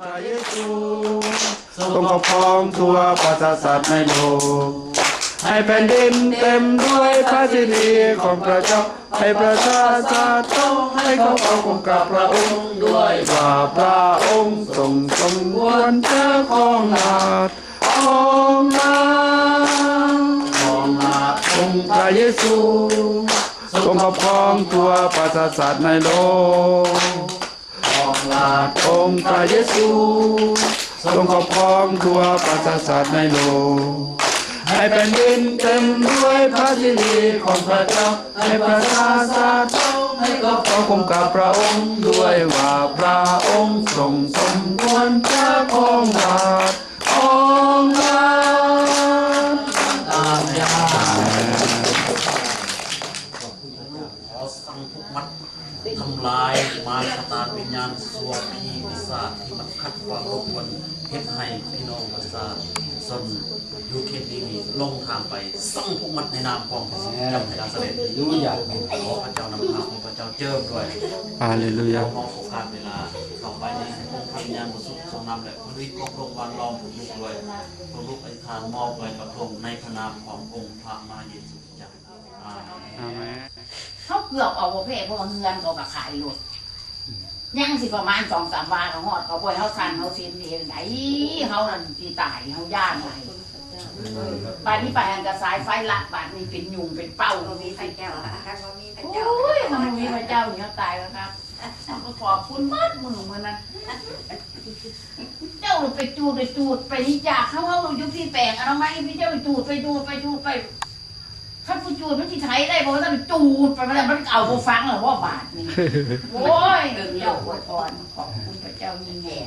ພະເຢຊູ ຊົງຄອບຄອງທົ່ວປະຊາຊາດໃນໂລກ ໃຫ້ແຜ່ນດິນເຕັມດ້ວຍພະສິລິຂອງພະເຈົ້າ ໃຫ້ປະຊາຊາດເຈົ້າໃຫ້ເຂົາເຝົ້າກົ້ມກາບພະອົງ ດ້ວຍວ່າພະອົງຊົງສົມຄວນຈະຄອງລາດ ຄອງລາດ ຄອງລາດ ອົງພະເຢຊູ ຊົງຄອບຄອງທົ່ວປະຊາຊາດໃນໂລກ ຂອງລາດອົງພະເຢຊູ ຊົງຄອບຄອງທົ່ວປະຊາຊາດໃນໂລກ ໃຫ້ແຜ່ນດິນເຕັມດ້ວຍພະສິລິຂອງພະເຈົ້າ ໃຫ້ປະຊາຊາດເຈົ້າໃຫ້ເຂົາເຝົ້າກົ້ມກາບພະອົງ ດ້ວຍວ່າພະອົງຊົງສົມຄວນຈະຄອງລາດ ຄອງລາດ ອາເມນ. ຂໍສັ່ງພວກມັນທຳລາຍມານຊະຕານວິນຍານຊົ່ວຜີປີສາດທີ່ມັນຂັດຂວາງລົບກວນ ເຮັດໃຫ້ພີ່ນ້ອງປະຊາຊົນຢູ່ເຂດນີ້ຫຼົງທາງໄປ. ສັ່ງພວກມັນໃນນາມຂອງພະເຢຊູຄຣິດຂອງນາຊາເຣດ. ເລລູຢາ. ຂໍພະເຈົ້ານຳພາ ຂໍພະເຈົ້າເຈີມດ້ວຍ. ຮາເລລູຢາ. ຂໍມອບໂອກາດເວລາຕໍ່ໄປນີ້ໃຫ້ອົງພະວິນຍານບໍລິສຸດຊົງນຳ ແລະ ຜະລິດຂອງພະອົງຫວ່ານລ້ອມພວກລູກດ້ວຍ. ພວກລູກອະທິຖານມອບໄວ້ກັບພະອົງໃນພະນາມຂອງອົງພະມະຫາເຢຊູ. ອາເມນ. ເຮົາເກືອບເອົາບໍ່ແພ້ ເພາະວ່າເຮືອນເຂົາກໍຂາຍລົດ ຍັງຊິປະມານສອງສາມວາກໍຮອດເຂົາ. ບໍ່ໃຫ້ເຮົາສັ່ນເຮົາເຊັນເຮັດໃດ ເຮົານັ້ນຊິຕາຍ ເຮົາຢ້ານຫຼາຍ. ເອີ ບາດນີ້ໄປຫັ້ນກໍສາຍໄຟລັດ ບາດນີ້ເປັນຍຸງເປັນເປົ້າ. ບໍ່ມີພະເຈົ້າ ຄັນບໍ່ມີພະເຈົ້າ ໂອ້ຍ ຄັນບໍ່ມີພະເຈົ້ານີ້ເຮົາຕາຍແລ້ວຄັບ. ເຮົາກໍຂອບຄຸນເບິດມື້ມື້ນັ້ນ. ເຈົ້າໄປຈູດ ໄປຈູດ ໄປນີ້ຈາກເຮົາ ເຮົາຢູ່ພີ້ແປງອະນາໄມ ເຈົ້າໄປຈູດ ໄປຈູດ ໄປຈູດໄປ. ຄັນຜູ້ຈູດມັນຊິໄຖໄດ້ບໍ່? ວ່າຊັ້ນ ຈູດໄປ ມັນ ມັນເອົາບໍ່ຟັງແລ້ວບໍ່ບາດນີ້. ໂອ້ຍ ເຈົ້າອວຍພອນ ຂອບຄຸນພະເຈົ້າຍິ່ງໃຫຍ່.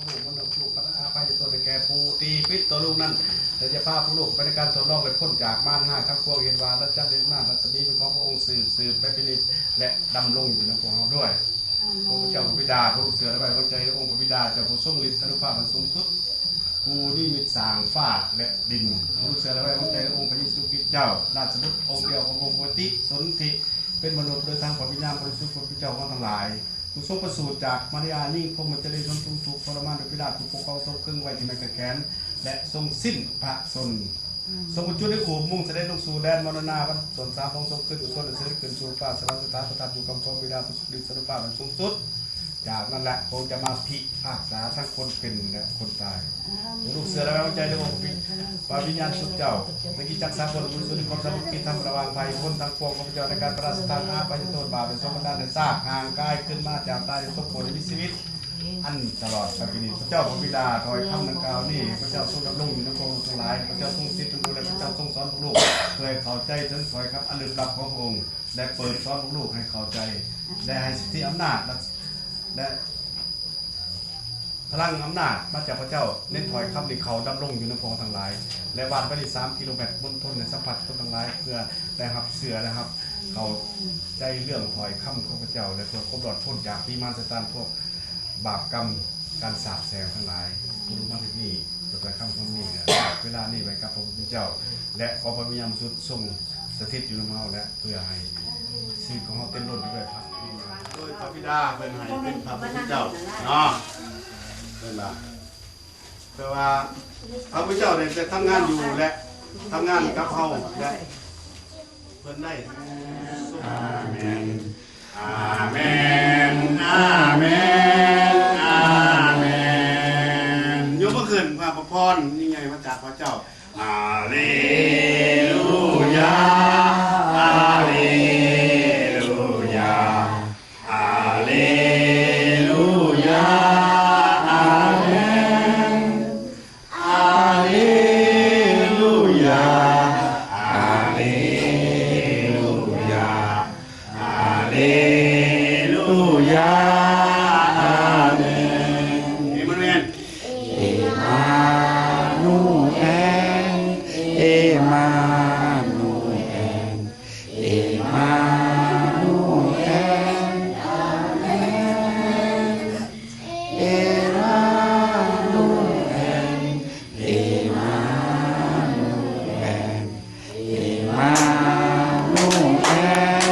ລູກມັນເອົາລູກພັດອະໄພໂທດໃຫ້ແກ່ຜູ້ທີ່ຜິດຕໍ່ລູກນັ້ນ ແລະ ຈະພາພວກລູກໄປໃນການທົດລອງ ແລະ ພົ້ນຈາກມານຮ້າຍທັງປວງ. ເຫັນວ່າລາຊະອຳນາດ ລາຊະມີເປັນຂອງພະອົງສືບໆໄປເປັນນິດ ແລະ ດຳລົງຢູ່ນຳພວກເຮົາດ້ວຍ. ພະເຈົ້າພະບິດາ ພວກລູກເຊື່ອ ແລະ ໄວ້ວາງໃຈໃນອົງພະບິດາເຈົ້າຜູ້ຊົງລິດ ອານຸພາບອັນສູງສຸດ ຜູ້ນິມິດສ້າງຟ້າ ແລະ ດິນ. ພວກລູກເຊື່ອ ແລະ ໄວ້ວາງໃຈໃນອົງພະເຢຊູຄຣິດເຈົ້າ ລາຊະບຸດອົງດຽວຂອງພະອົງ ຜູ້ປະຕິສົນທິເປັນມະນຸດໂດຍທາງພະວິນຍານບໍລິສຸດ ພະເຈົ້າຂອງເຮົາທັງຫຼາຍ ຜູ້ຊົງປະສູດຈາກມາລິຍາຍິງພົມມະຈາລີ ຊົນທຸກທໍລະມານໂດຍປີລາດ ຜູ້ປົກຄອງຊົງເຄິ່ງໄວ້ທີ່ໄມ້ກາງແຂນ ແລະ ຊົງສິ້ນພະຊົນ. ຊົງປະຈຸດໃຫ້ອູບມຸງສະເດັດລົງສູ່ແດນມໍລະນາ ວັນຊົນສາມຂອງຊົງຄືນກຸສົນ ແລະ ສະເດັດຂຶ້ນສູ່ຟ້າສະຫວັນ ສະຖານປະທັບຢູ່ກຳກອງບິດາຜູ້ສັກສິດ ອານຸພາບອັນສູງສຸດ. ຈາກນັ້ນແຫຼະ ພະອົງຈະມາພິພາກສາທັງຄົນເປັນ ແລະ ຄົນຕາຍ. ພວກລູກເຊື່ອ ແລະ ໄວ້ວາງໃຈໃນອົງພະວິນຍານສຸດເຈົ້າ ໃນກິດຈັກສາກົນ ບຸນສຸດ ຄວາມສາມັກຄີທຳລະຫວ່າງໄພຄົນທັງປວງຂອງພະເຈົ້າ ໃນການປະລາຊະທານອາໄພໂທດບາບ ແລະ ຊົງບັນດານໃຫ້ຊາກຮ່າງກາຍຂຶ້ນມາຈາກຕາຍ ສົບຜົນໃຫ້ມີຊີວິດ ອັນຕະຫຼອດໄປປີນີ້. ພະເຈົ້າພະບິດາ ຖ້ອຍຄຳດັ່ງກ່າວນີ້ ພະເຈົ້າຊົງດຳລົງຢູ່ນຳພວກລູກທັງຫຼາຍ ພະເຈົ້າຊົງສິດນຳລູກ ແລະ ພະເຈົ້າຊົງສອນພວກລູກ ເພື່ອໃຫ້ເຂົ້າໃຈເຖິງຖ້ອຍຄຳອັນລຶກລັບຂອງພະອົງ ແລະ ເປີດສອນພວກລູກໃຫ້ເຂົ້າໃຈ ແລະ ໃຫ້ສິດທິອຳນາດ ແລະ ພະລັງອຳນາດມາຈາກພະເຈົ້າໃນຖ້ອຍຄຳທີ່ເຂົາດຳລົງຢູ່ນຳພວກເຮົາທັງຫຼາຍ ແລະ ຫວ່ານໄປນີ້ສາມກິໂລແມັດ ມົນທົນໃຫ້ສຳຜັດຄົນທັງຫຼາຍ ເພື່ອໄດ້ຮັບເຊື່ອ ແລະ ຮັບເຂົ້າໃຈເລື່ອງຖ້ອຍຄຳຂອງພະເຈົ້າ ແລະ ເພື່ອຄວາມລອດພົ້ນຈາກຜີມານຊາຕານ ພວກບາບກຳ ການສາບແຊ່ງທັງຫຼາຍ. ພວກລູກມາເຮັດນີ້ ເພື່ອຖ້ອຍຄຳຂອງນີ້ ແລະ ເວລານີ້ໄວ້ກັບພະຜູ້ເປັນເຈົ້າ ແລະ ຂໍພະວິນຍານບໍລິສຸດຊົງສະຖິດຢູ່ນຳເຮົາ ແລະ ເພື່ອໃຫ້ຊີວິດຂອງເຮົາເຕັມລົ້ນໄປດ້ວຍພະວິນຍານ ໂດຍພະບິດາເພິ່ນໃຫ້ເປັນພະຜູ້ເປັນເຈົ້າເນາະ ເພິ່ນວ່າ ແປວ່າ ພະຜູ້ເປັນເຈົ້າໄດ້ແຕ່ທຳງານຢູ່ ແລະ ທຳງານກັບເຮົາ ແລະ ເພິ່ນໄດ້. ອາເມນ. ອາເມນ ອາເມນ ອາເມນ. ຍົກມືຂຶ້ນ ເພື່ອພະພອນຍິ່ງໃຫຍ່ມາຈາກພະເຈົ້າ. ຮາເລລູຢາ ຮາເລລູຢາ ຮາເລລູຢາ ອາເມນ. ຮາເລລູຢາ ຮາເລລູຢາ ຮາເລລູຢາ ອາເມນ. ເອມານູເອນ ເອມານູເອນ ເອມານູເອນ ເອມານູເອນ ເອມານູເອນ ເອມານູເອນ ເອມານູເອນ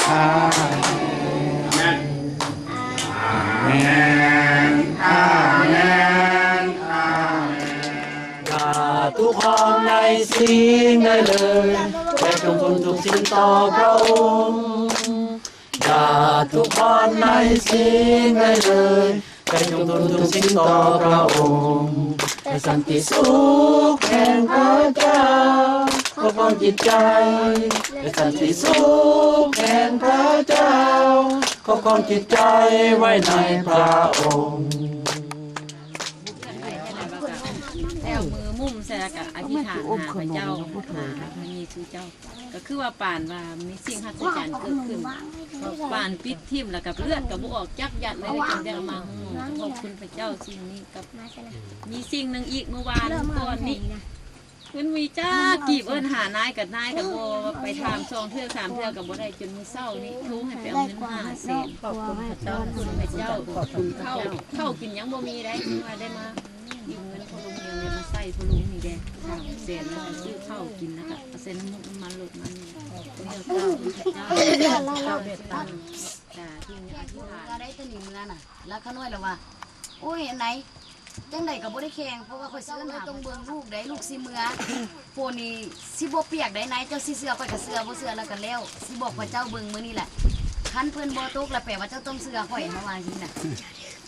ອາເມ ອາເມນ ອາເມນ ອາເມນ. ຢ່າທຸກຮ້ອນໃນສິ່ງໃດເລີຍ, ແຕ່ຈົ່ງທົນທຸກສິ່ງຕໍ່ພຣະອົງ. ຢ່າທຸກຮ້ອນໃນສິ່ງໃດເລີຍ, ແຕ່ຈົ່ງທົນທຸກສິ່ງຕໍ່ພຣະອົງ. ແຕ່ສັນຕິສຸກແຫ່ງພຣະເຈົ້າ ຄອບຄອງຈິດໃຈ, ແຕ່ສັນຕິສຸກແຫ່ງພຣະເຈົ້າ ຄອບຄອງຈິດໃຈໄວ້ໃນພຣະອົງ. ແລ້ວມືໝຸ້ມໃສ່ ແລ້ວກະອະທິຖານຫາພຣະເຈົ້າ ຫາພຣະເຢຊູເຈົ້າ. ກໍຄືວ່າປານວ່າມີສິ່ງຫັດສະຈັນເກີດຂຶ້ນ, ປານປິດຖິ້ມ ແລ້ວກໍເລືອດກໍບໍ່ອອກຈັກຢາດເລີຍ, ຈຶ່ງໄດ້ເອົາມາຮ້ອງຂອບຄຸນພຣະເຈົ້າ. ສິ່ງນີ້ກໍມີສິ່ງໜຶ່ງອີກ ມື້ວານກ່ອນນີ້ ເງິນມີຈັກກີບ ເອີ້ນຫານາຍກໍນາຍກໍບໍ່, ໄປຖາມສອງເທື່ອສາມເທື່ອກໍບໍ່ໄດ້, ຈົນມື້ເຊົ້ານີ້ໂທໃຫ້ໄປເອົາເງິນຫ້າແສນ. ຂອບຄຸນພຣະເຈົ້າ ຂອບຄຸນພຣະເຈົ້າ, ເຂົ້າ ເຂົ້າກິນຍັງບໍ່ມີໄດ໋, ຄືວ່າໄດ້ມາ ຢືມເງິນພໍ່ລຸງນີ້ແຫຼະ ມາໃຊ້ພໍ່ລຸງນີ້ແຫຼະ ສາມແສນ ແລ້ວກໍຊື້ເຂົ້າກິນ ແລ້ວກໍເອົາໃສ່ນ້ຳມັນລົດມານີ້ ເມືອກ່າວພຣະເຈົ້າ ເຈົ້າເມດຕາ ທີ່ມີອະທິຖານ ເມືອໄດ້ແຕ່ນີ້ເມືອນະ. ແລ້ວຂະນ້ອຍລະວ່າ ໂອ້ຍ ອັນໃດ ຈັ່ງໃດກໍບໍ່ໄດ້ແຂ່ງ ເພາະວ່າຂ້ອຍຊິເອີ້ນຫາ ຕ້ອງເບິ່ງລູກໃດ໋ ລູກຊິເມືອ ຝົນນີ້ຊິບໍ່ປຽກໃດ໋ ນາຍ ເຈົ້າຊິເຊື່ອຂ້ອຍກໍເຊື່ອ ບໍ່ເຊື່ອແລ້ວກໍແລ້ວ ຊິບອກພຣະເຈົ້າເບິ່ງມື້ນີ້ແຫຼະ. ຄັນເພິ່ນບໍ່ຕົກລະແປວ່າເຈົ້າຕ້ອງເຊື່ອຂ້ອຍ ເຮົາວ່າຈັ່ງຊີ້ນະ.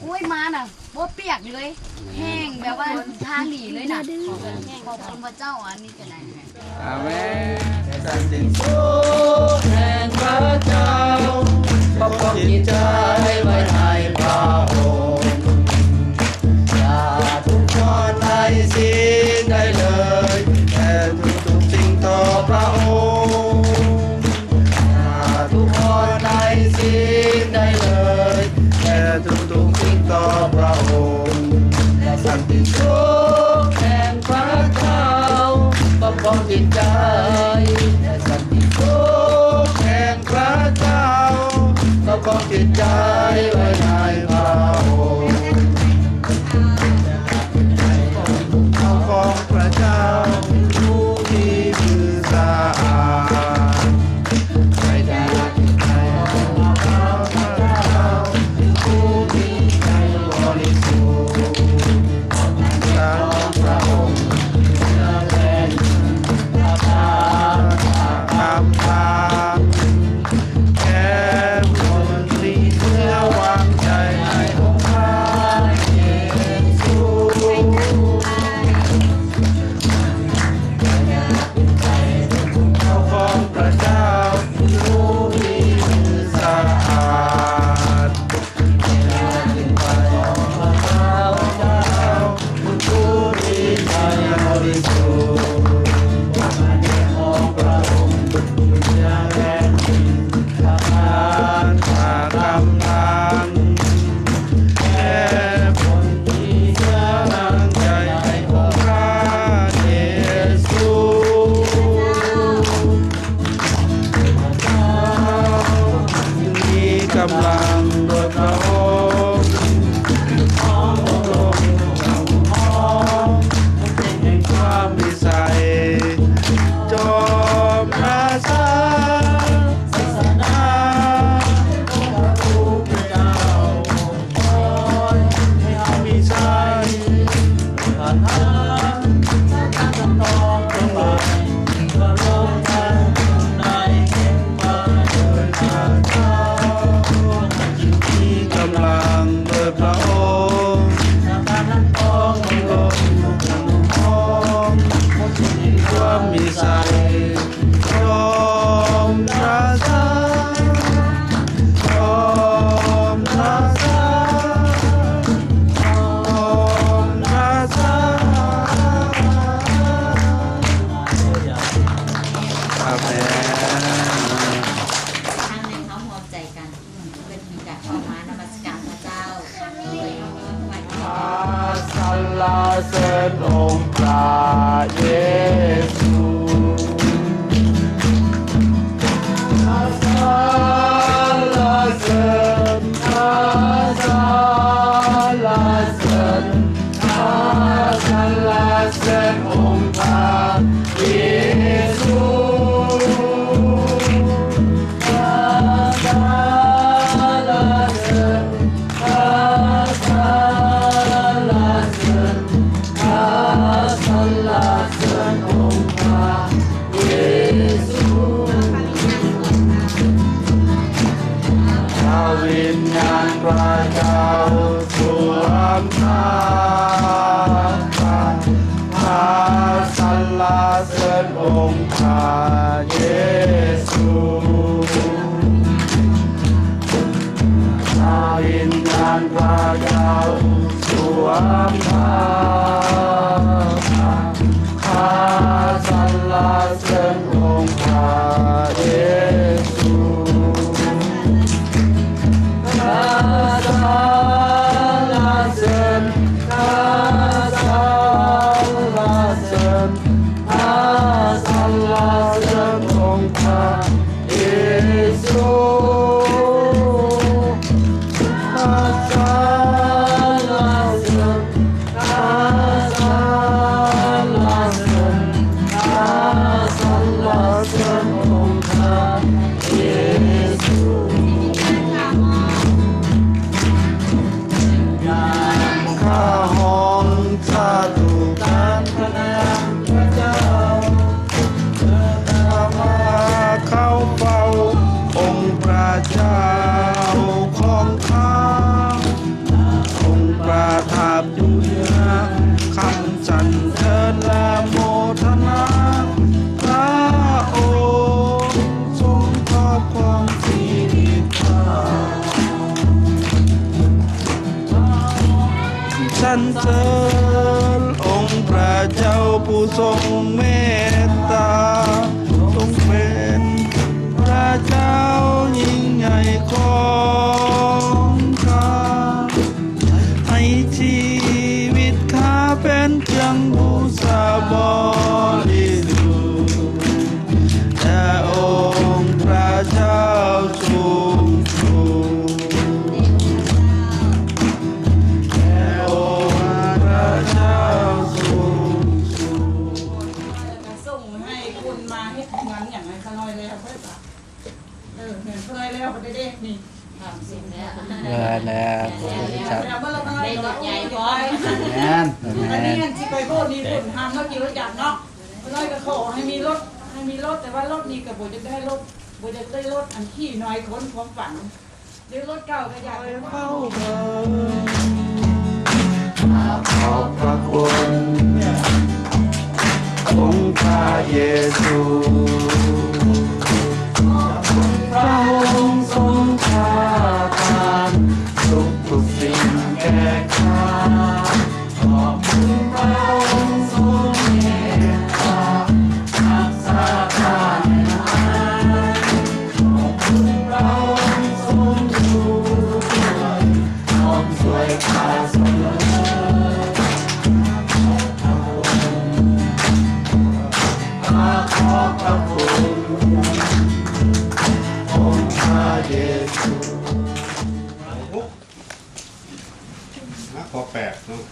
ໂອ້ຍ ມານະບໍ່ປຽກເລີຍ ແຮງແບບວ່າທາງດີເລີຍນະ. ຂອບຄຸນພຣະເຈົ້າ ອັນນີ້ກໍໄດ້. ອາເມນ. ສັນຕິສຸກແຫ່ງພຣະເຈົ້າ ປະຄອງຈິດໃຈໄວ້ໃນພຣະອົງ. ຢ່າທຸກຮ້ອນໃນສິ່ງໃດເລີຍ ແຕ່ທຸກໆສິ່ງຕໍ່ພຣະອົງ. ຢ່າທຸກຮ້ອນໃນສິ່ງໃດເລີຍ ແຕ່ທຸກໆສິ່ງຕໍ່ພຣະອົງ. ແລະສັນຕິສຸກແຫ່ງພຣະເຈົ້າ ປະຄອງຈິດໃຈ, ແລະສັນຕິສຸກແຫ່ງພຣະເຈົ້າ ປະຄອງຈິດໃຈໄວ້ໃນພຣະອົງ. ເຈົ້າຂອງພຣະເຈົ້າ ຜູ້ທີ່ຊື່ສະອາດ ໃຫ້ໄດ້ໃນຂອງພຣະເຈົ້າ ຜູ້ທີ່ໃຈບໍລິສຸດ ຂອງພຣະອົງ ເພື່ອແຜ່ນດິນ ພຣະທານ ພຣະຄຳທານ ແກ່ຄົນທີ່ເຊື່ອວາງໃຈໃນອົງພຣະເຢຊູ. ເຈົ້າຂອງພຣະເຈົ້າ ຜູ້ທີ່ຊື່ສະອາດ ເຈົ້າ ເຈົ້າ ເຈົ້າ ຜູ້ທີ່ໃຈບໍລິສຸດ ຂອງພຣະອົງ ເພື່ອແຜ່ນດິນ ພຣະທານ ພຣະຄຳທານ ແກ່ຄົນທີ່ເຊື່ອວາງໃຈໃນອົງພຣະເຢຊູ. ມີກຳລັງໂດຍພຣະອົງ ແຫ່ງຄວາມວິໄສ ຈອມລາຊາສາສະໜາ ພຣະຜູ້ເປັນເຈົ້າ ຂໍໃຫ້ເຮົາມີໄຊ ມີກຳລັງໂດຍພຣະອົງ ມີຄວາມມີໄຊ ຈອມລາຊາ ຈອມລາຊາ ຈອມລາຊາ. ອາເມນ. ຄັ້ງໜຶ່ງເຮົາຮ່ວມໃຈກັນ ເພິ່ນມີການເຂົ້າມານະມັດສະການພຣະເຈົ້າ ສາລະເສີນອົງພຣະເຢຊູ ສາລະເສີນ ສາລະເສີນ ສາລະເສີນອົງພຣະເຢຊູ ສາລະເສີນ ສາ ວິນຍານພຣະເຈົ້າສວມພາ ພຣະສັນລະເສີນອົງພຣະເຢຊູ. ພຣະວິນຍານພຣະເຈົ້າສວມພາ ພຣະສັນລະເສີນອົງພຣະເຢຊູ. ພຣະສັນລະເສີນ ພຣະສັນລະເສີນ ພຣະສັນລະເສີນອົງພຣະເຢຊູ. ພຣະສັນລະເສີນ ພຣະສັນລະເສີນ ພຣະສັນລະເສີນອົງພຣະເຢຊູ. ຂ້າຮ້ອງສາທຸການພະນາມພຣະເຈົ້າ ເມື່ອຂ້າມາເຂົ້າເຝົ້າອົງພຣະເຈົ້າຂອງຂ້າ ອົງປະທັບຢູ່ເໜືອຄຳສັນເສີນ ແລະ ໂມທະນາ ພຣະອົງຊົງຄອບຄອງຊີວິດຂ້າ. ສັນເສີນອົງພຣະເຈົ້າຜູ້ຊົງເມດຕາ ຊົງເປັນພຣະເຈົ້າຍິ່ງໃຫຍ່ຂອງຂ້າ. ໃຫ້ຊີວິດຂ້າເປັນເຄື່ອງບູຊາບໍລິສຸດ ແດ່ອົງພຣະເຈົ້າສູງສຸດ ແດ່ອົງພຣະເຈົ້າສູງສຸດ. ສົ່ງໃຫ້ຄົນມາເຮັດເຮືອນຫຍັງໃຫ້ຂ້ານ້ອຍແລ້ວເບີດ. ເອີ ແມ່ນ ເພິ່ນໄດ້ແລ້ວ ເພິ່ນໄດ້ເດ້ນີ້ ສາມສິບແລ້ວ ເອີ ແລ້ວ ໄດ້ລົດໃຫຍ່ພ້ອມ ແມ່ນ ອັນນີ້ ແມ່ນ ອັນຊິໄປໂພດນີ້ ເອີ ຄົນທາງເຮົາຂີ່ລົດຈັກເນາະ ເພິ່ນກໍຂໍໃຫ້ມີລົດ ໃຫ້ມີລົດ ແຕ່ວ່າລົດນີ້ກໍບໍ່ຢາກໄດ້ລົດ ບໍ່ຢາກໄດ້ລົດອັນຂີ່ນ້ອຍຄົນຄວາມຝັນ ຫຼືລົດເກົ່າກໍຢາກໄດ້ລົດ ຂໍຂອບພະຄຸນອົງພະເຢຊູ ພຣະອົງຊົງປະທານທຸກໆສິ່ງແກ່ຂ້າ ຂອບຄຸນພຣະອົງຊົງເມດຕາ ຮັກສາຂ້າໃຫ້ຫາຍ ຂອບຄຸນພຣະອົງຊົງຢູ່ດ້ວຍ ພ້ອມຊ່ວຍຂ້າສະເໝີ ຂໍຂອບພະຄຸນອົງພະເຢຊູ. ຫາຂໍ້ແປດເນາະ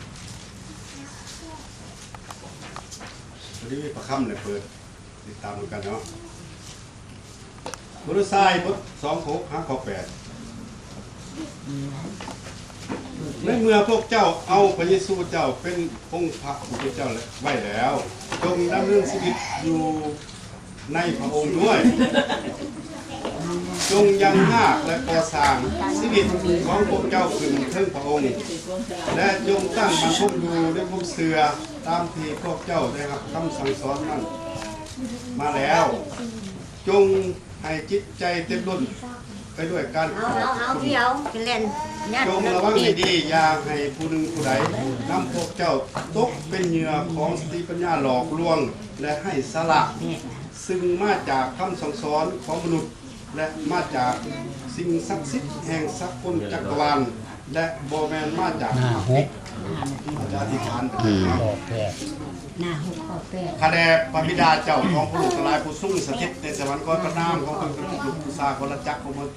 ພໍດີມີປາຄຳແຫຼະເປີດ ຕິດຕາມນຳກັນເນາະ ໂຄໂລຊາຍບົດສອງ ຂໍ້ຫົກຫາຂໍ້ແປດ ໃນເມື່ອພວກເຈົ້າເອົາພະເຢຊູເຈົ້າເປັນອົງພະຜູ້ເປັນເຈົ້າໄວ້ແລ້ວ ຈົ່ງດຳເນີນຊີວິດຢູ່ ໃນພະອົງດ້ວຍ ຈົ່ງຍັງຮາກ ແລະ ກໍ່ສ້າງຊີວິດຂອງພວກເຈົ້າຂຶ້ນເທິງພະອົງ ແລະ ຈົ່ງຕັ້ງໝັ້ນຄົງຢູ່ໃນຄວາມເຊື່ອ ຕາມທີ່ພວກເຈົ້າໄດ້ຮັບຄຳສັ່ງສອນນັ້ນມາແລ້ວ ຈົ່ງໃຫ້ຈິດໃຈເຕັມລົ້ນ ໄປດ້ວຍການຂອບຄຸນ ຈົ່ງລະວັງໃຫ້ດີ ຢ່າໃຫ້ຜູ້ໜຶ່ງຜູ້ໃດນຳພວກເຈົ້າຕົກເປັນເຫຍື່ອຂອງສະຕິປັນຍາຫຼອກລວງ ແລະ ໄຮ້ສາລະ ຊຶ່ງມາຈາກຄຳສັ່ງສອນຂອງມະນຸດ ແລະ ມາຈາກສິ່ງສັກສິດແຫ່ງສາກົນຈັກກະວານ ແລະ ບໍ່ແມ່ນມາຈາກ ໜ້າຫົກ ອາຈານອະທິຖານ ອືມ ຂໍ້ແປດ ໜ້າຫົກ ຂໍ້ແປດ ຂ້າແດ່ພະບິດາເຈົ້າຂອງພວກລູກທັງຫຼາຍ ຜູ້ຊົງສະຖິດໃນສະຫວັນ ຂໍໃຫ້ພະນາມຂອງພະອົງ ເປັນທີ່ເຄົາລົບບູຊາ ຂໍລະຈັກຂອງເພິ່ນ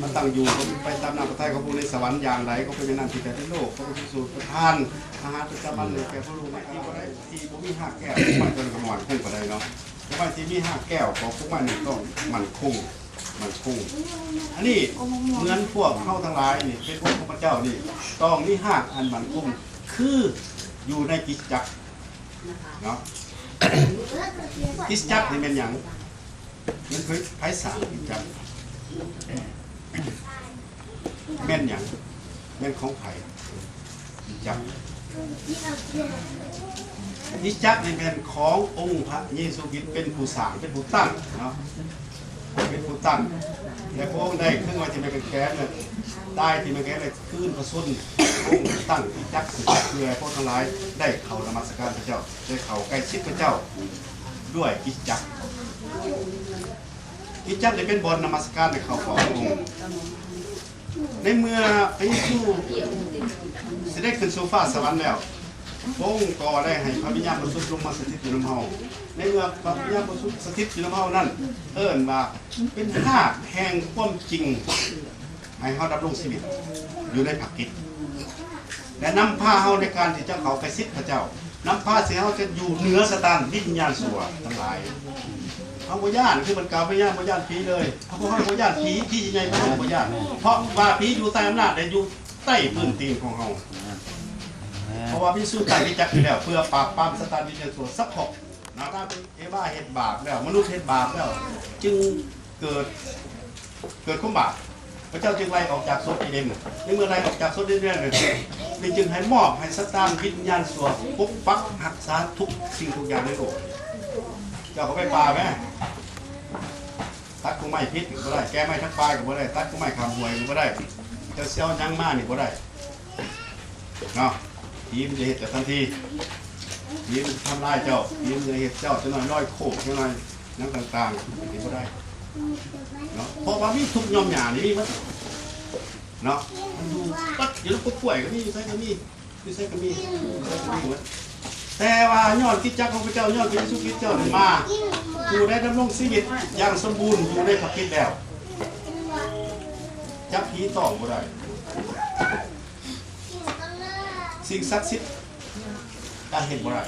ມາຕັ້ງຢູ່ ຂໍເປັນໄປຕາມນ້ຳພະໄທຂອງພະອົງໃນສະຫວັນຢ່າງໃດ ຂໍເປັນຢ່າງນັ້ນທີ່ແທ້ເລີຍ ໂລກ ຂໍພະເຢຊູປະທານອາຫານປະຈຳວັນໃຫ້ແກ່ພວກລູກໃນທີ່ບໍ່ໄດ້ ທີ່ບໍ່ມີຮາກແກ້ວ ມັນກໍໝອນຄົງປານໃດເນາະ ແຕ່ວ່າທີ່ມີຮາກແກ້ວ ກໍຄົງໄວ້ໃນຕ້ອງໝັ້ນຄົງ ໝັ້ນຄົງ. ອັນນີ້ເໝືອນພວກເຮົາທັງຫຼາຍນີ້ ເປັນພວກຂອງພະເຈົ້ານີ້ ຕ້ອງມີຮາກອັນໝັ້ນຄົງ ຄືຢູ່ໃນຄຣິສຕະຈັກເນາະ. ຄຣິສຕະຈັກນີ້ແມ່ນຫຍັງ? ແມ່ນໃຜສ້າງຄຣິສຕະຈັກ? ມ່ນຫຍັງ? ແມ່ນຂອງໃຜ? ຄຣິສຕະຈັກ. ຄຣິສຕະຈັກນີ້ແມ່ນຂອງອົງພະເຢຊູຄຣິດ ເປັນຜູ້ສ້າງ ເປັນຜູ້ຕັ້ງເນາະ ເປັນຜູ້ຕັ້ງ ແລະ ພະອົງໄດ້ຄຶງໄວ້ທີ່ໄມ້ກາງແຂນ ແລະ ຕາຍທີ່ໄມ້ກາງແຂນ ແລະ ຄືນພະຊົນ. ພະອົງຕັ້ງຄຣິສຕະຈັກຂຶ້ນ ເພື່ອໃຫ້ພວກເຮົາທັງຫຼາຍໄດ້ເຂົ້ານະມັດສະການພະເຈົ້າ ໄດ້ເຂົ້າໃກ້ຊິດພະເຈົ້າດ້ວຍຄຣິສຕະຈັກ. ຄຣິສຕະຈັກໄດ້ເປັນບ່ອນນະມັດສະການ ແລະ ເຂົ້າເຝົ້າພະອົງ. ໃນເມື່ອພະເຢຊູສະເດັດຂຶ້ນສູ່ຟ້າສະຫວັນແລ້ວ, ພະອົງກໍໄດ້ໃຫ້ພະວິນຍານບໍລິສຸດລົງມາສະຖິດຢູ່ນຳເຮົາ. ໃນເມື່ອພະວິນຍານບໍລິສຸດສະຖິດຢູ່ນຳເຮົານັ້ນ ເອີ້ນວ່າເປັນຮາກແຫ່ງຄວາມຈິງ ໃຫ້ເຮົາດຳລົງຊີວິດຢູ່ໃນພະຄຣິດ ແລະ ນຳພາເຮົາໃນການທີ່ຈະເຂົ້າໃກ້ຊິດພະເຈົ້າ. ນຳພາໃຫ້ເຮົາຈະຢູ່ເໜືອຊາຕານວິນຍານຊົ່ວທັງຫຼາຍ. ເຮົາບໍ່ຢ້ານ ຄືເພິ່ນກ່າວ ບໍ່ຢ້ານ ບໍ່ຢ້ານຜີເລີຍ. ເຮົາບໍ່ ເຮົາບໍ່ຢ້ານຜີ ຜີໃຫຍ່ກວ່າເຮົາບໍ່ຢ້ານ ເພາະວ່າຜີຢູ່ໃຕ້ອຳນາດ ແລະ ຢູ່ໃຕ້ພື້ນຕີນຂອງເຮົາ. ເພາະວ່າພະເຢຊູຕັ້ງຄຣິສຕະຈັກຢູ່ແລ້ວ ເພື່ອປາບປາມຊາຕານວິນຍານຊົ່ວສະເພາະ. ອາດາມ ເອວາເຮັດບາບແລ້ວ ມະນຸດເຮັດບາບແລ້ວ ຈຶ່ງເກີດ ເກີດຄວາມບາບ ພະເຈົ້າຈຶ່ງໄລ່ອອກຈາກສວນເອເດັນ. ໃນເມື່ອໄລ່ອອກຈາກສວນເອເດັນແລ້ວ ຈຶ່ງໃຫ້ມອບໃຫ້ຊາຕານວິນຍານຊົ່ວປົກປັກຮັກສາທຸກສິ່ງທຸກຢ່າງໃນໂລກ. ເຈົ້າກໍໄປປ່າແມ້ ຕັດກົກໄມ້ພິດກໍບໍ່ໄດ້ ແກ່ໄມ້ທາງປ່າກໍບໍ່ໄດ້ ຕັດກົກໄມ້ຂ້າມຫ້ວຍກໍບໍ່ໄດ້ ເຈົ້າຊິເອົາຫຍັງມານີ້ບໍ່ໄດ້. ເນາະ ຜີມັນຈະເຮັດເຈົ້າທັນທີ ຜີມັນຈະທຳລາຍເຈົ້າ ຜີມັນຈະເຮັດເຈົ້າ ຈັກໜ້ອຍລອຍໂຄກ ຈັກໜ້ອຍຫຍັງຕ່າງໆ ເຮັດບໍ່ໄດ້ເນາະ. ເພາະວ່າມີທຸກຍອມຫຍ້ານີ້ມີໝົດເນາະ ມັນຢູ່ປັດຢູ່ໃນກົກກ້ວຍກໍມີ ຢູ່ໃສກໍມີ ຢູ່ໃສກໍມີ ຢູ່ໃສກໍມີໝົດ. ແຕ່ວ່າຍ້ອນຄຣິສຕະຈັກຂອງພະເຈົ້າ ຍ້ອນພະເຢຊູຄຣິດເຈົ້າໄດ້ມາ ຜູ້ໃດດຳລົງຊີວິດຢ່າງສົມບູນຢູ່ໃນພະຄຣິດແລ້ວ ຈັບຜີຕ້ອງບໍ່ໄດ້. ສິ່ງສັກສິດກໍເຮັດບໍ່ໄດ້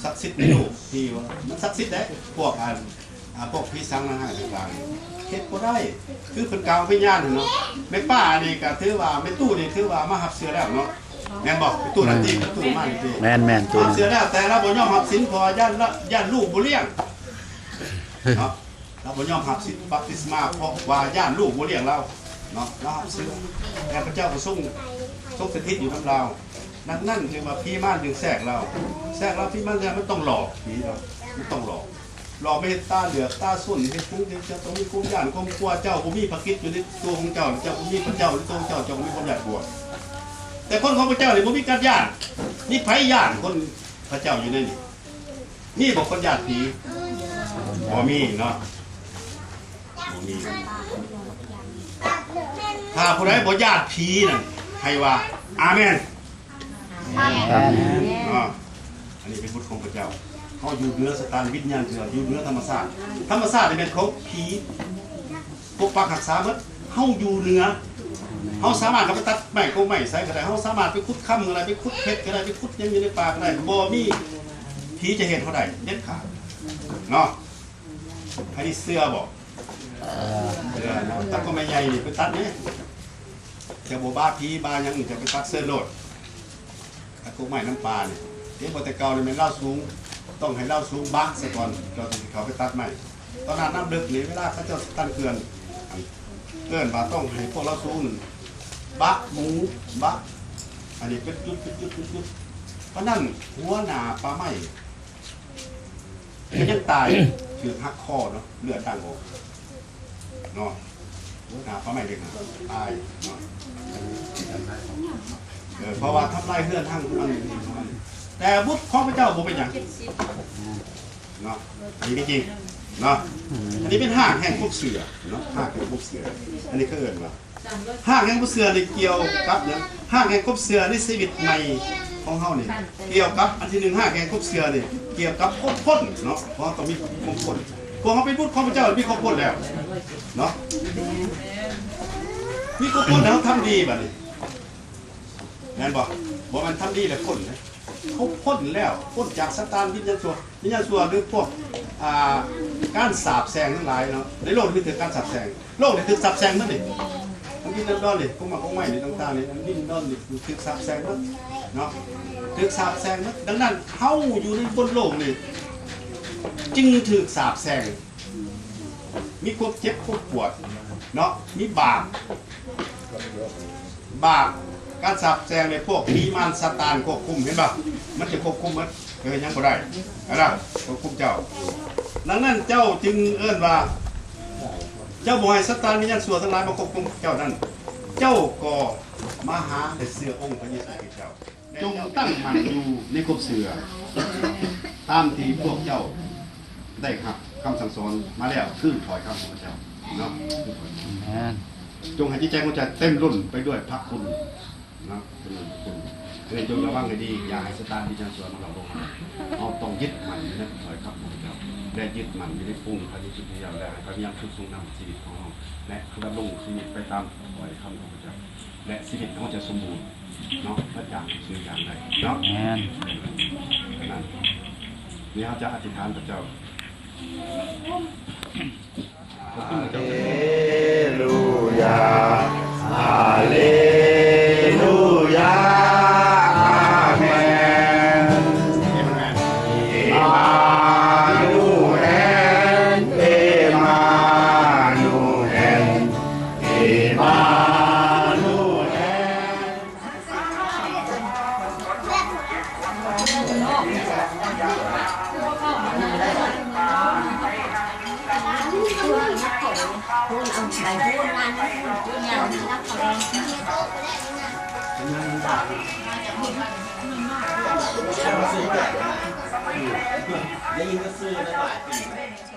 ສັກສິດໃນໂລກທີ່ວ່າມັນສັກສິດເດ້ ພວກອັນ ອາ ພວກຜີສາງນາງຮ້າຍຕ່າງໆ ເຮັດບໍ່ໄດ້. ຄືເພິ່ນກ່າວວິນຍານເນາະ ແມ່ປ້ານີ້ກໍຖືວ່າ ແມ່ຕູ້ນີ້ຖືວ່າມາຮັບເຊື້ອແລ້ວເນາະ ແມ່ນບໍ່? ແມ່ຕູ້ນັ້ນຕິ ແມ່ຕູ້ມານີ້ຕິ ແມ່ນໆ ມາຮັບເຊື້ອແລ້ວ ແຕ່ລາວບໍ່ຍອມຮັບສິນ ເພາະວ່າຢ້ານ ຢ້ານລູກບໍ່ລ້ຽງເນາະ. ລາວບໍ່ຍອມຮັບສິນບັບຕິສມາ ເພາະວ່າຢ້ານລູກບໍ່ລ້ຽງລາວເນາະ ລາວຮັບເຊື້ອ ແຕ່ພະເຈົ້າກໍຊົງ ຊົງສະຖິດຢູ່ນຳລາວ. ດັ່ງນັ້ນຈຶ່ງວ່າຜີມານຈຶ່ງແຊກລາວ ແຊກລາວ ຜີມານຈັ່ງໃດ ມັນຕ້ອງຫຼອກ ຜີເນາະ ມັນຕ້ອງຫຼອກ ຫຼອກມາເຮັດຕາເຫຼືອກຕາສົນ ເຮັດຫຍັງ ເຈົ້າຕ້ອງມີຄວາມຢ້ານຄວາມກົວ ເຈົ້າບໍ່ມີພະຄຣິດຢູ່ໃນຕົວຂອງເຈົ້າ ເຈົ້າບໍ່ມີພະເຈົ້າໃນຕົວຂອງເຈົ້າ ເຈົ້າກໍມີຄວາມຢ້ານກົວ. ແຕ່ຄົນຂອງພະເຈົ້ານີ້ບໍ່ມີການຢ້ານ ມີໃຜຢ້ານຄົນພະເຈົ້າຢູ່ໃນນີ້? ມີບໍ່ຄົນຢ້ານຜີ? ບໍ່ມີເນາະ ບໍ່ມີ. ຖ້າຜູ້ໃດບໍ່ຢ້ານຜີນັ້ນ ໃຫ້ວ່າ ອາເມນ ອາເມນ ເນາະ. ອັນນີ້ເປັນບຸດຂອງພະເຈົ້າ ເຮົາຢູ່ເໜືອຊາຕານ ວິນຍານເຖື່ອນ ຢູ່ເໜືອທຳມະຊາດ. ທຳມະຊາດນີ້ແມ່ນຂອງຜີ ປົກປັກຮັກສາໝົດ ເຮົາຢູ່ເໜືອ ເຮົາສາມາດເຂົ້າໄປຕັດໄມ້ກົກໄມ້ໃສກໍໄດ້ ເຮົາສາມາດໄປຂຸດຄຳກໍໄດ້ ໄປຂຸດເພັດກໍໄດ້ ໄປຂຸດຫຍັງຢູ່ໃນປ່າກໍໄດ້ ບໍ່ມີຜີຈະເຮັດເຮົາໄດ້ເດັດຂາດເນາະ. ໃຜເຊື່ອບໍ່? ເຊື່ອເນາະ. ຕັດກົກໄມ້ໃຫຍ່ນີ້ໄປຕັດແດ່ ເຈົ້າບໍ່ບາຜີບາຫຍັງ ເຈົ້າໄປຕັດເຊີນໂລດ. ຕັດກົກໄມ້ນຳປ່ານີ້ ເຫັນບໍ່ ແຕ່ເກົ່ານີ້ແມ່ນລາວສູງ ຕ້ອງໃຫ້ລາວສູງບາຊະກ່ອນ ເຈົ້າຈຶ່ງຊິເຂົ້າໄປຕັດໄມ້. ຕອນນ້ຳເລິກນີ້ ເວລາເຂົາເຈົ້າຕັນເຂື່ອນ ເອີ້ນວ່າຕ້ອງໃຫ້ພວກລາວສູງນັ້ນບາໝູບາ ອັນນີ້ເປັນຈຸດໆໆໆ. ປານນັ້ນຫົວໜ້າປ່າໄມ້ ກໍຍັງຕາຍ ຖືກຫັກຄໍເນາະ ເລືອດດັງອອກເນາະ. ຫົວໜ້າປ່າໄມ້ເດັກຕາຍເນາະ ເອີ ເພາະວ່າທຳລາຍເຮືອນຮັງຂອງມັນ. ແຕ່ບຸດຂອງພະເຈົ້າບໍ່ເປັນຫຍັງເນາະ ອັນນີ້ມີຈິງເນາະ. ອັນນີ້ເປັນຮາກແຫ່ງຄວາມເຊື່ອເນາະ ຮາກແຫ່ງຄວາມເຊື່ອ ອັນນີ້ເຂົາເອີ້ນວ່າ ຮາກແຫ່ງຄວາມເຊື່ອນີ້ກ່ຽວກັບຫຍັງ? ຮາກແຫ່ງຄວາມເຊື່ອໃນຊີວິດໃໝ່ຂອງເຮົານີ້ ກ່ຽວກັບ ອັນທີໜຶ່ງ ຮາກແຫ່ງຄວາມເຊື່ອນີ້ກ່ຽວກັບຄວາມພົ້ນເນາະ ເພາະເຮົາຕ້ອງມີຄວາມພົ້ນ. ພວກເຮົາເປັນບຸດຂອງພະເຈົ້າ ມີຄວາມພົ້ນແລ້ວເນາະ ມີຄວາມພົ້ນແລ້ວ ເຮົາທຳດີບາດນີ້ ແມ່ນບໍ່? ບໍ່ແມ່ນທຳດີແລ້ວພົ້ນເດ້ ເຮົາພົ້ນແລ້ວ ພົ້ນຈາກຊາຕານ ວິນຍານຊົ່ວ ວິນຍານຊົ່ວ ຫຼື ພວກ ອ່າ ການສາບແຊ່ງທັງຫຼາຍເນາະ. ໃນໂລກນີ້ຖືກການສາບແຊ່ງ ໂລກນີ້ຖືກສາບແຊ່ງໝົດນີ້ ມັນດິນດອນນີ້ ພວກໝາກພວກໄມ້ນີ້ຕ່າງໆນີ້ ມັນດິນດອນນີ້ຖືກສາບແຊ່ງໝົດເນາະ ຖືກສາບແຊ່ງໝົດ. ດັ່ງນັ້ນ ເຮົາຢູ່ໃນບົນໂລກນີ້ຈຶ່ງຖືກສາບແຊ່ງ ມີຄວາມເຈັບຄວາມປວດເນາະ ມີບາບ ບາບການສາບແຊ່ງໃນພວກຜີມານຊາຕານຄວບຄຸມ ເຫັນບໍ່? ມັນຈະຄວບຄຸມໝົດ ເຮັດຫຍັງບໍ່ໄດ້ນະ ຄວບຄຸມເຈົ້າ. ດັ່ງນັ້ນເຈົ້າຈຶ່ງເອີ້ນວ່າ ເຈົ້າບໍ່ໃຫ້ຊາຕານວິນຍານຊົ່ວທັງຫຼາຍມາຄວບຄຸມເຈົ້ານັ້ນ ເຈົ້າກໍມາຫາແຕ່ເຊື່ອອົງພະເຢຊູຄຣິດເຈົ້າ. ຈົ່ງຕັ້ງໝັ້ນຢູ່ໃນຄວາມເຊື່ອ ຕາມທີ່ພວກເຈົ້າໄດ້ຮັບຄຳສັ່ງສອນມາແລ້ວ ຄືຖ້ອຍຄຳຂອງພະເຈົ້າເນາະ ຄືຖ້ອຍຄຳ. ແມ່ນ. ຈົ່ງໃຫ້ຈິດໃຈຂອງເຈົ້າເຕັມລົ້ນໄປດ້ວຍພະຄຸນເນາະ ເຕັມລົ້ນພະຄຸນ. ເອີ ຈົ່ງລະວັງໃຫ້ດີ ຢ່າໃຫ້ຊາຕານວິນຍານຊົ່ວມາຫຼອກລວງເຮົາ. ເຮົາຕ້ອງຍຶດໝັ້ນຢູ່ໃນຖ້ອຍຄຳຂອງພະເຈົ້າ ແລະ ຍຶດໝັ້ນຢູ່ໃນອົງພະເຢຊູຄຣິດເຈົ້າ ແລະ ໃຫ້ພະວິນຍານບໍລິສຸດຊົງນຳຊີວິດຂອງເຮົາ ແລະ ດຳລົງຊີວິດໄປຕາມຖ້ອຍຄຳຂອງພະເຈົ້າ. ແລະ ຊີວິດເຮົາຈະສົມບູນເນາະ ແລະ ຈາກສິ່ງຢ່າງໃດເນາະ. ແມ່ນ. ນັ້ນ ນີ້ເຮົາຈະອະທິຖານພະເຈົ້າ. ຮາເລລູຢາ ຮາເລລູຢາ ອາເມນ. ເອມານູເອນ ເອມານູເອນ. ເອມານູເອນ. ໄດ້ຍິນແຕ່ຊື່ ຫຼາຍໆປີ.